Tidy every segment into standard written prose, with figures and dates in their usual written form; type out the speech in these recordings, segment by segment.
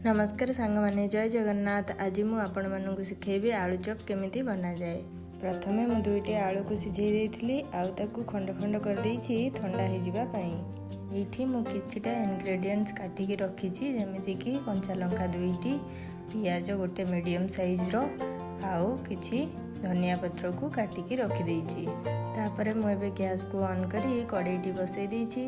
ନମସ୍କାର ସାଙ୍ଗମାନେ, ଜୟ ଜଗନ୍ନାଥ। ଆଜି ମୁଁ ଆପଣମାନଙ୍କୁ ଶିଖେଇବି ଆଳୁ ଚପ୍ କେମିତି ବନାଯାଏ। ପ୍ରଥମେ ମୁଁ ଦୁଇଟି ଆଳୁକୁ ସିଝେଇ ଦେଇଥିଲି ଆଉ ତାକୁ ଖଣ୍ଡ ଖଣ୍ଡ କରିଦେଇଛି ଥଣ୍ଡା ହେଇଯିବା ପାଇଁ। ଏଇଠି ମୁଁ କିଛିଟା ଇନଗ୍ରେଡ଼ିଏଣ୍ଟସ୍ କାଟିକି ରଖିଛି, ଯେମିତିକି କଞ୍ଚା ଲଙ୍କା ଦୁଇଟି, ପିଆଜ ଗୋଟେ ମିଡ଼ିୟମ୍ ସାଇଜ୍ର ଆଉ କିଛି ଧନିଆ ପତ୍ରକୁ କାଟିକି ରଖିଦେଇଛି। ତାପରେ ମୁଁ ଏବେ ଗ୍ୟାସ୍କୁ ଅନ୍ କରି କଡ଼େଇଟି ବସେଇ ଦେଇଛି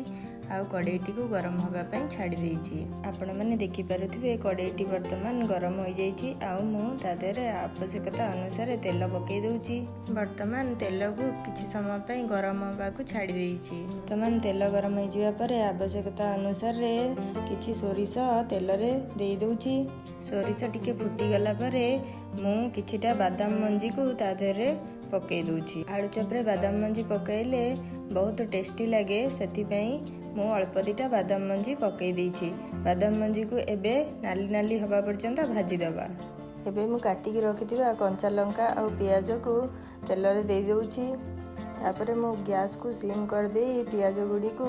ଆଉ କଡ଼େଇଟିକୁ ଗରମ ହେବା ପାଇଁ ଛାଡ଼ି ଦେଇଛି। ଆପଣମାନେ ଦେଖିପାରୁଥିବେ, କଡ଼େଇଟି ବର୍ତ୍ତମାନ ଗରମ ହୋଇଯାଇଛି ଆଉ ମୁଁ ତା ଦେହରେ ଆବଶ୍ୟକତା ଅନୁସାରେ ତେଲ ପକାଇ ଦେଉଛି। ବର୍ତ୍ତମାନ ତେଲକୁ କିଛି ସମୟ ପାଇଁ ଗରମ ହେବାକୁ ଛାଡ଼ି ଦେଇଛି। ବର୍ତ୍ତମାନ ତେଲ ଗରମ ହୋଇଯିବା ପରେ ଆବଶ୍ୟକତା ଅନୁସାରେ କିଛି ସୋରିଷ ତେଲରେ ଦେଇଦେଉଛି। ସୋରିଷ ଟିକେ ଫୁଟିଗଲା ପରେ ମୁଁ କିଛିଟା ବାଦାମ ମଞ୍ଜିକୁ ତା ଦେହରେ ପକାଇ ଦେଉଛି। ଆଳୁ ଚପରେ ବାଦାମ ମଞ୍ଜି ପକାଇଲେ ବହୁତ ଟେଷ୍ଟି ଲାଗେ, ସେଥିପାଇଁ ମୁଁ ଅଳ୍ପ ଦୁଇଟା ବାଦାମ ମଞ୍ଜି ପକାଇ ଦେଇଛି। ବାଦାମ ମଞ୍ଜିକୁ ଏବେ ନାଲି ନାଲି ହେବା ପର୍ଯ୍ୟନ୍ତ ଭାଜିଦେବା। ଏବେ ମୁଁ କାଟିକି ରଖିଥିବା କଞ୍ଚା ଲଙ୍କା ଆଉ ପିଆଜକୁ ତେଲରେ ଦେଇଦେଉଛି। ତାପରେ ମୁଁ ଗ୍ୟାସ୍କୁ ସିମ୍ କରିଦେଇ ପିଆଜ ଗୁଡ଼ିକୁ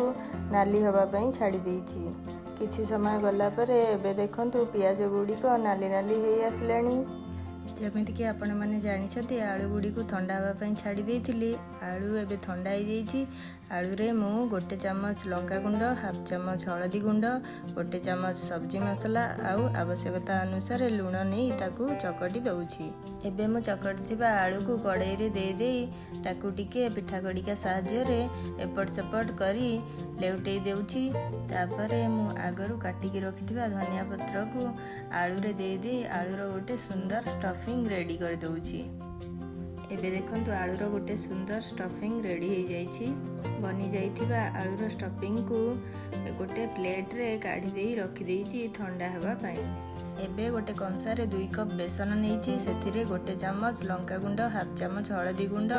ନାଲି ହେବା ପାଇଁ ଛାଡ଼ି ଦେଇଛି। କିଛି ସମୟ ଗଲା ପରେ ଏବେ ଦେଖନ୍ତୁ, ପିଆଜ ଗୁଡ଼ିକ ନାଲି ନାଲି ହେଇ ଆସିଲାଣି। ଯେମିତିକି ଆପଣମାନେ ଜାଣିଛନ୍ତି, ଆଳୁ ଗୁଡ଼ିକୁ ଥଣ୍ଡା ହେବା ପାଇଁ ଛାଡ଼ି ଦେଇଥିଲି। ଆଳୁ ଏବେ ଥଣ୍ଡା ହେଇଯାଇଛି। ଆଳୁରେ ମୁଁ ଗୋଟେ ଚାମଚ ଲଙ୍କା ଗୁଣ୍ଡ, ହାଫ୍ ଚାମଚ ହଳଦୀ ଗୁଣ୍ଡ, ଗୋଟେ ଚାମଚ ସବଜି ମସଲା ଆଉ ଆବଶ୍ୟକତା ଅନୁସାରେ ଲୁଣ ନେଇ ତାକୁ ଚକଟି ଦେଉଛି। ଏବେ ମୁଁ ଚକଟି ଥିବା ଆଳୁକୁ କଡ଼େଇରେ ଦେଇ ଦେଇ ତାକୁ ଟିକେ ପିଠା କଡ଼ିକା ସାହାଯ୍ୟରେ ଏପଟ ସେପଟ କରି ଲେଉଟେଇ ଦେଉଛି। ତାପରେ ମୁଁ ଆଗରୁ କାଟିକି ରଖିଥିବା ଧନିଆ ପତ୍ରକୁ ଆଳୁରେ ଦେଇ ଦେଇ ଆଳୁର ଗୋଟେ ସୁନ୍ଦର ଷ୍ଟଫିଂ ରେଡ଼ି କରିଦେଉଛି। ଏବେ ଦେଖନ୍ତୁ, ଆଳୁର ଗୋଟେ ସୁନ୍ଦର ଷ୍ଟଫିଂ ରେଡ଼ି ହେଇଯାଇଛି। ବନିଯାଇଥିବା ଆଳୁର ଷ୍ଟଫିଂକୁ ଗୋଟେ ପ୍ଲେଟ୍ରେ କାଢ଼ି ଦେଇ ରଖିଦେଇଛି ଥଣ୍ଡା ହେବା ପାଇଁ। ଏବେ ଗୋଟେ କଂସାରେ 2 କପ୍ ବେସନ ନେଇଛି। ସେଥିରେ ଗୋଟେ ଚାମଚ ଲଙ୍କା ଗୁଣ୍ଡ, ହାଫ୍ ଚାମଚ ହଳଦୀ ଗୁଣ୍ଡ,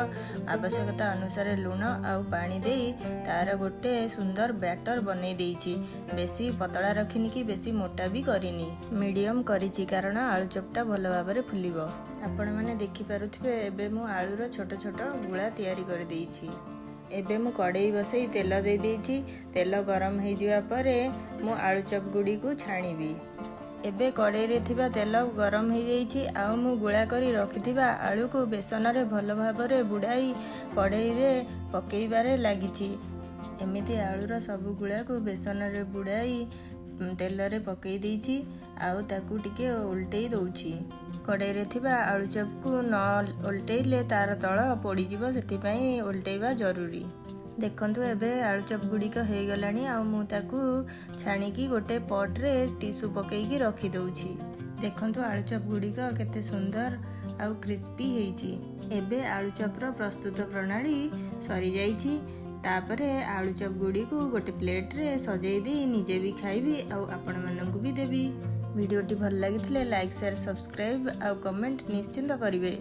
ଆବଶ୍ୟକତା ଅନୁସାରେ ଲୁଣ ଆଉ ପାଣି ଦେଇ ତାର ଗୋଟେ ସୁନ୍ଦର ବ୍ୟାଟର ବନେଇ ଦେଇଛି। ବେଶୀ ପତଳା ରଖିନି କି ବେଶୀ ମୋଟା ବି କରିନି, ମିଡ଼ିୟମ୍ କରିଛି, କାରଣ ଆଳୁ ଚପଟା ଭଲ ଭାବରେ ଫୁଲିବ। ଆପଣମାନେ ଦେଖିପାରୁଥିବେ, ଏବେ ମୁଁ ଆଳୁର ଛୋଟ ଛୋଟ ଗୁଳା ତିଆରି କରିଦେଇଛି। ଏବେ ମୁଁ କଡ଼େଇ ବସେଇ ତେଲ ଦେଇ ଦେଇଛି। ତେଲ ଗରମ ହେଇଯିବା ପରେ ମୁଁ ଆଳୁ ଚପ୍ ଗୁଡ଼ିକୁ ଛାଣିବି। ଏବେ କଡ଼େଇରେ ଥିବା ତେଲ ଗରମ ହେଇଯାଇଛି ଆଉ ମୁଁ ଗୁଳା କରି ରଖିଥିବା ଆଳୁକୁ ବେସନରେ ଭଲ ଭାବରେ ବୁଡ଼ାଇ କଡ଼େଇରେ ପକେଇବାରେ ଲାଗିଛି। ଏମିତି ଆଳୁର ସବୁ ଗୁଳାକୁ ବେସନରେ ବୁଡ଼ାଇ ତେଲରେ ପକେଇ ଦେଇଛି ଆଉ ତାକୁ ଟିକେ ଓଲଟେଇ ଦେଉଛି। କଡ଼େଇରେ ଥିବା ଆଳୁ ଚପକୁ ନ ଓଲଟେଇଲେ ତାର ତଳ ପୋଡ଼ିଯିବ, ସେଥିପାଇଁ ଓଲଟେଇବା ଜରୁରୀ। ଦେଖନ୍ତୁ, ଏବେ ଆଳୁ ଚପ୍ ଗୁଡ଼ିକ ହେଇଗଲାଣି ଆଉ ମୁଁ ତାକୁ ଛାଣିକି ଗୋଟେ ପଟ୍ରେ ଟିସୁ ପକେଇକି ରଖିଦେଉଛି। ଦେଖନ୍ତୁ, ଆଳୁ ଚପ୍ ଗୁଡ଼ିକ କେତେ ସୁନ୍ଦର ଆଉ କ୍ରିସ୍ପି ହେଇଛି। ଏବେ ଆଳୁ ଚପ୍ର ପ୍ରସ୍ତୁତ ପ୍ରଣାଳୀ ସରିଯାଇଛି। ତାପରେ ଆଳୁ ଚପ୍ ଗୁଡ଼ିକୁ ଗୋଟେ ପ୍ଲେଟ୍ରେ ସଜେଇ ଦେଇ ନିଜେ ବି ଖାଇବି ଆଉ ଆପଣମାନଙ୍କୁ ବି ଦେବି। ଭିଡ଼ିଓଟି ଭଲ ଲାଗିଥିଲେ ଲାଇକ୍, ସେୟାର, ସବସ୍କ୍ରାଇବ୍ ଆଉ କମେଣ୍ଟ ନିଶ୍ଚିନ୍ତ କରିବେ।